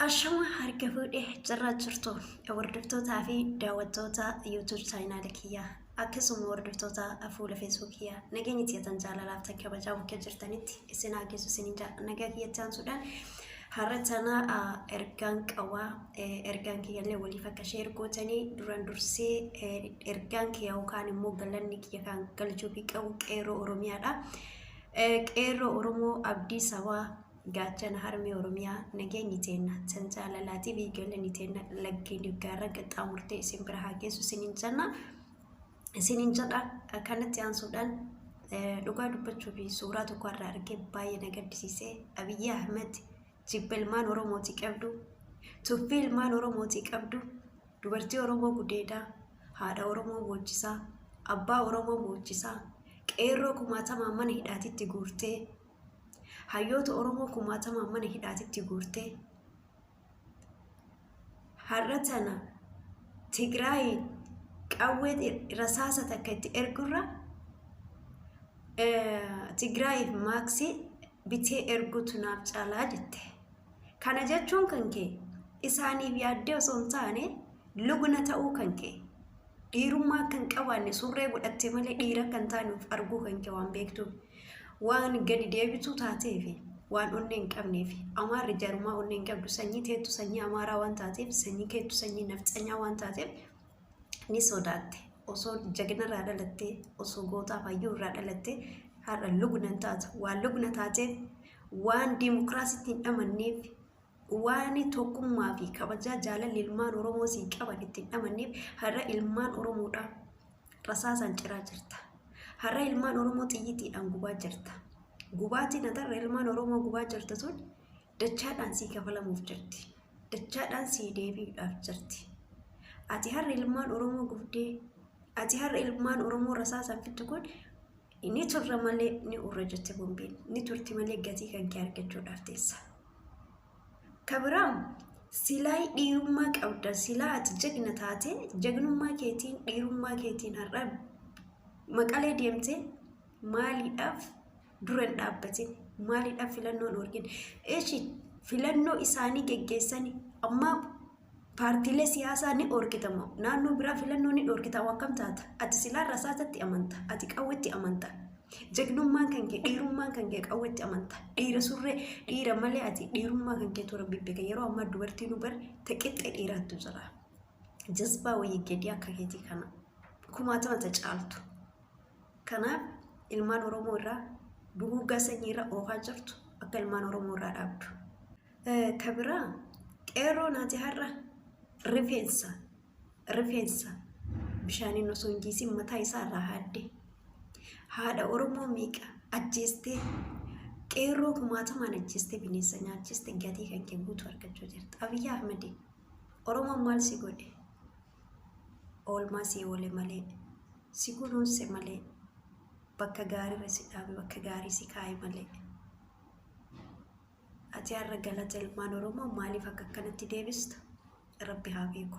Ashama harka fuudhee jirraa jirtu hordoftootaa fi daawwattoota YouTube chaayinaala kiyyaa akkasuma hordoftoota fuula Facebook kiyyaa nageenyi tiyatan jaalalaaf tan kabajaa bakka jirtanitti isin haa geessu isinin jaa nagaa kiyyatti aansuudhaan har'a tana ergaan qawaa ergaan kiyyallee waliif akka sheer gootanii duran dursee ergaan kiyya yookaan immoo galanni kiyya kan galchuufii qabu qeerroo Oromiyaadha. Qeerroo Oromoo abdii sabaa Gaachana harmee Oromiyaa nageenyi teenna tan jaalalaatii fi galanni teenna laggeen gaarran qaxxaamurtee isin bira haa geessu isiniin jenna. Isiniin jedha kanatti aansuudhaan dhugaa dubbachuu fi suuraa tokko irraa argee baay'ee na gaddisiise. Abiyyi Ahmed jibba ilmaan Oromootii qabdu, tuffii ilmaan Oromootii qabdu, dubartii Oromoo gudeedaa, haadha Oromoo boochisaa, abbaa Oromoo boochisaa, qeerroo kumaatamaan mana hidhaatitti guurtee, Hayyoota Oromoo kumaatamaan mana hidhaatitti guurtee har'a tana Tigraay qawwee rasaasa takka itti ergurra Tigraayiif maaksii bitee erguutu naaf caalaa jette. Kana jechuun kan kee isaaniif yaaddee osoo hin taane lugna ta'uu kan kee dhiirummaa akka hin qabaanne surree godhatte malee dhiira akka hin taane of arguu kan kee waan beektuuf waan gadi deebituu taateefi waan onnee hin qabneef amaarri jarumaa onnee hin qabdu sanyii teettu sanyii amaaraa waan taateef sanyii keettu sanyii nafxanyaa waan taateef ni sodaatte osoo jagnarraa dhalattee osoo gootaa fayyuu irraa dhalattee har'a lugna hin taatu waan lugna taateef waan diimokiraasiitti hin amanneef waan tokkummaa fi kabajaa jaalalli ilmaan Oromoo sii qaban itti hin amanneef har'a ilmaan Oromoodha rasaasaan ciraa jirta. Har'a ilmaan Oromoo xiyyiitiidhaan gubaa jirta. Gubaatiin ati har'a ilmaan Oromoo gubaa jirtu tun dachaadhaan sii kafalamuuf jirti. Dachaadhaan sii deebi'uudhaaf jirti. Ati har'a ilmaan Oromoo gubdee ati har'a ilmaan Oromoo rasaasaan fixxu kun ni turra malee ni urra jette bombiin. Ni turti malee gatii kan kee argachuudhaaf teessa. Ka biraa silaa dhiirummaa qabda silaa ati jagna taate jagnummaa keetiin dhiirummaa keetiin har'a maqalee deemtee maaliidhaaf dura hin dhaabbatin maaliidhaaf filannoo hin argin eshi filannoo isaanii geggeessani amma paartiilee siyaasaa ni dhoorkitamo naannoo biraa filannoo ni dhoorkitamo akkam taata ati silaa rasaasatti amanta ati qawwetti amanta jagnummaan kan kee dhiirummaan kan kee qawwetti amanta dhiira surree dhiira malee ati dhiirummaa kan kee toora bibbeeka yeroo ammaa dubartii nu bar ta qixxee dhiiraattu jira jazbaa wayii gadi akka keetii kana kumaatama ta caaltu kanaaf ilmaan Oromoo irraa duguuggaa sanyii irra oofaa jirtu akka ilmaan Oromoo irraa dhaabdu. Ka biraa qeerroon ati har'a rifeensa rifeensa bishaaniin osoo hin jiisin mataa isaa irraa haadde haadha Oromoo meeqa ajjeestee qeerroo kumaatamaan ajjeestee bineensa nyaachiste gatii kan kee guutuu argachuu jirta. Abiyyi Ahmedi Oromoon maal si godhe? Oolmaa si oole malee si kunuunse malee bakka gaariirra si dhaabe bakka gaarii si kaa'e malee. Ati har'a galata ilmaan Oromoo maaliif akka akkanatti deebista? Rabbi haa beeku.